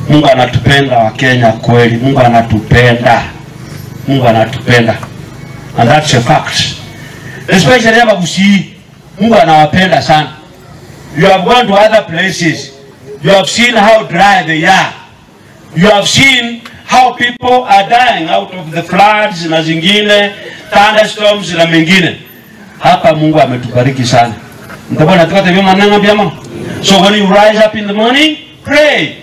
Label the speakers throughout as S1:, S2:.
S1: Mungu anatupenda Wakenya kweli. Mungu anatupenda, Mungu anatupenda and that's a fact. Especially hapa Kisii, Mungu anawapenda sana. You have gone to other places, you have seen how dry they are. You have seen how people are dying out of the floods na zingine thunderstorms na mengine. Hapa Mungu ametubariki sana. Ntabona tukate vyema nanga vyema. So when you rise up in the morning, pray.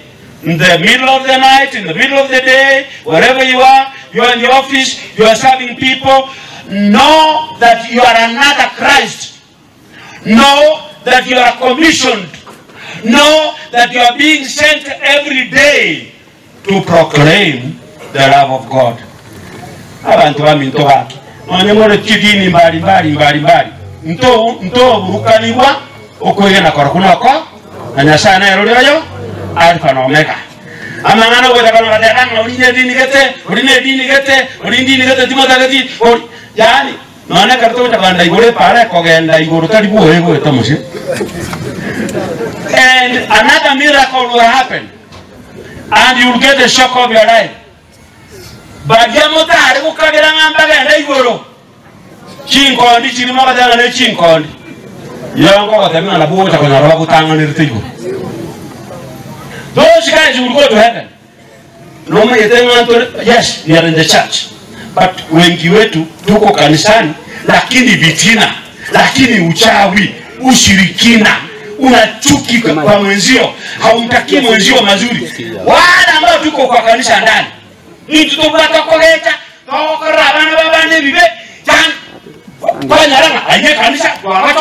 S1: In the middle of the night, in the middle of the day, wherever you are, you are in the office, you are serving people, know that you are another Christ. Know that you are commissioned. Know that you are being sent every day to proclaim the love of God. Abantu baminto gaki nonye more chidini mbali mbali mbali mbali nto ntoburukanigwa okwegena kora kunoko na Nyasaye nere ori oyo Alpha na Omega. Amang'ana ogocha kono gateba ng'a ori nedini gete ori nedini gete ori ndini gete timotageti ori yaani nonye ekero togocha kogenda igoro epara ekogenda igoro tari bwoye goeta mosio. And another miracle will happen and you will get the shock of your life. Baria motare gokagera ng'a mbagende igoro, chinkondi chiria mogoteba ng'a ne chinkondi, igo nkogotebia ng'a nabwo ogocha konyora bagotang'anerete igoro. Those guys will go to heaven. Nomanyete ng'a ntore, yes, we are in the church, but wengi wetu tuko kanisani, lakini vitina, lakini uchawi, ushirikina, una chuki kwa mwenzio, haumtakii mwenzio mazuri. Wale ambao tuko kwa kanisa ndani, intwe tobwate okogecha, togokorera abana b'abande ebibe, yani, kwanyora ng'a aye ekanisa twabachorire.